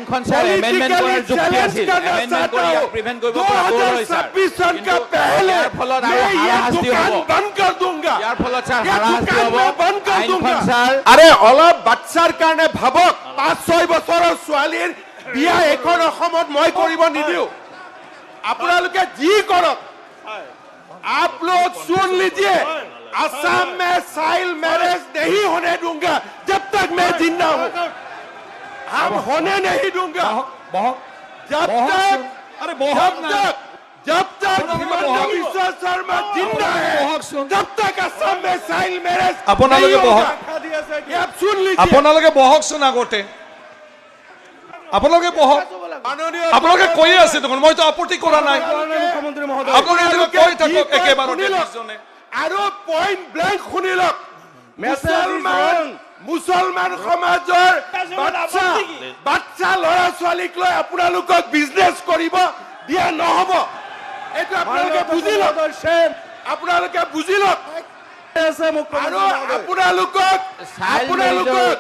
আইনখন sir amendment কৰাৰ যুক্তি আছিল। এমেণ্ডমেণ্ট কৰি ইয়াক প্ৰিভেণ্ট কৰিব পৰা গ'ল হয় ছাৰ। 2026 सन का पहले ইয়াৰ ফলত আৰু मैं ये হাৰাশাস্তি दुकान হ'ব। बंद कर दूंगा। ইয়াৰ ফলত ছাৰ ये হাৰাশাস্তি दुकान হ'ব। मैं बंद कर আইনখন दूंगा। ছাৰ আৰে, অলপ বাচ্চাৰ কাৰণে ভাবক। 5-6 বছৰৰ ছোৱালীৰ বিয়া এইখন অসমত মই কৰিব নিদিওঁ। আপোনালোকে যি কৰক, आप लोग सुन लीजिए, असम में चाइल्ड मैरिज नहीं होने दूंगा। जब तक मैं जिंदा हूं, हम होने नहीं दूंगा। বহক। जब বহকচোন। तक আৰে, বহক जब না। तक जब तक আপোনালোকে हिमंत বহক। विश्व शर्मा जिंदा है, বহকচোন। तब तक असम में चाइल्ड मैरिज আপোনালোকে नहीं বহক। होगा। ये आप सुन लीजिए। আপোনালোকে বহকচোন আগতে। আপোনালোকে বহক। মাননীয় আপোনালোকে কৈয়ে আছে দেখোন, মইতো আপত্তি কৰা নাই। মুখ্যমন্ত্ৰী মহোদয়। আপোনালোকে কৈ থাকক একেবাৰতে শুনি লওক। দুজনে। আৰু পইণ্ট ব্লেংক শুনি লওক। Message is মুছলমান wrong. মুছলমান সমাজৰ বাচ্চা বাচ্চা ল'ৰা ছোৱালীক লৈ আপোনালোকক বিজনেছ কৰিব দিয়া নহ'ব। এইটো আপোনালোকে বুজি লওক। আপোনালোকে বুজি লওক। আৰু আপোনালোকক Child আপোনালোকক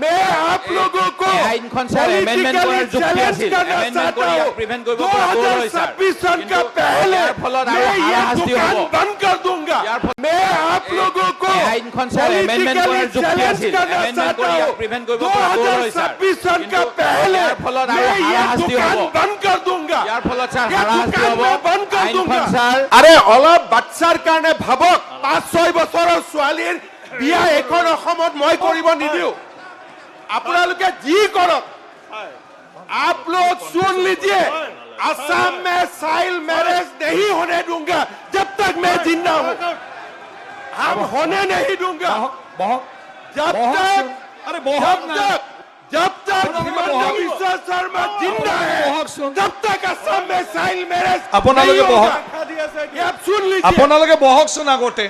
मैं आप लोगों को আইনখন ছাৰ এমেণ্ডমেণ্ট কৰাৰ যুক্তি আছিল। এমেণ্ডমেণ্ট কৰি ইয়াক প্ৰিভেণ্ট কৰিব পৰা গ'ল হয় ছাৰ। 2026 सन का पहले ইয়াৰ ফলত আৰু मैं ये হাৰাশাস্তি दुकान হ'ব। बंद कर दूंगा। ইয়াৰ ফলত मैं आप लोगों को আইনখন ছাৰ এমেণ্ডমেণ্ট কৰাৰ যুক্তি আছিল। এমেণ্ডমেণ্ট কৰি ইয়াক প্ৰিভেণ্ট কৰিব পৰা গ'ল হয় ছাৰ। 2026 सन का पहले ইয়াৰ ফলত আৰু मैं ये হাৰাশাস্তি दुकान হ'ব। बंद कर दूंगा। ইয়াৰ ফলত ছাৰ ये হাৰাশাস্তি दुकान হ'ব। मैं बंद कर আইনখন दूंगा। ছাৰ আৰে, অলপ বাচ্চাৰ কাৰণে ভাবক। 5-6 বছৰৰ ছোৱালীৰ বিয়া এইখন অসমত মই কৰিব নিদিওঁ। আপোনালোকে যি কৰক, आप लोग सुन लीजिए, असम में चाइल्ड मैरिज नहीं होने दूंगा। जब तक मैं जिंदा हूं, हम होने नहीं दूंगा। বহক বহক। जब বহকচোন। तक আৰে, বহক जब না। तक जब तक আপোনালোকে हिमंत বহক। विश्व शर्मा जिंदा है, বহকচোন। तब तक असम में चाइल्ड मैरिज আপোনালোকে नहीं বহক। होगा। ये आप सुन लीजिए। আপোনালোকে বহকচোন আগতে।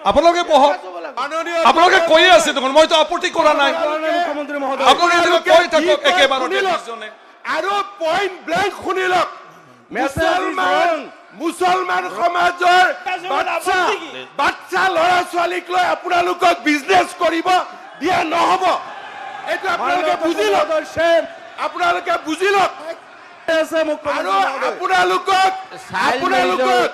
আপোনালোকে বহক। মাননীয় আপোনালোকে কৈয়ে আছে দেখোন, মইতো আপত্তি কৰা নাই। মুখ্যমন্ত্ৰী মহোদয়। আপোনালোকে কৈ থাকক একেবাৰতে শুনি লওক। দুজনে। আৰু পইণ্ট ব্লেংক শুনি লওক। Message is মুছলমান wrong. মুছলমান সমাজৰ বাচ্চা বাচ্চা ল'ৰা ছোৱালীক লৈ আপোনালোকক বিজনেছ কৰিব দিয়া নহ'ব। এইটো আপোনালোকে বুজি লওক। আপোনালোকে বুজি লওক। আৰু আপোনালোকক Child আপোনালোকক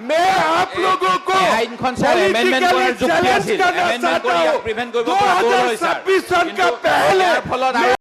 मैं आप लोगों को আইনখন ছাৰ এমেণ্ডমেণ্ট কৰাৰ যুক্তি আছিল। এমেণ্ডমেণ্ট কৰি ইয়াক প্ৰিভেণ্ট কৰিব পৰা গ'ল হয় ছাৰ। 2026 सन का पहले ইয়াৰ ফলত আৰু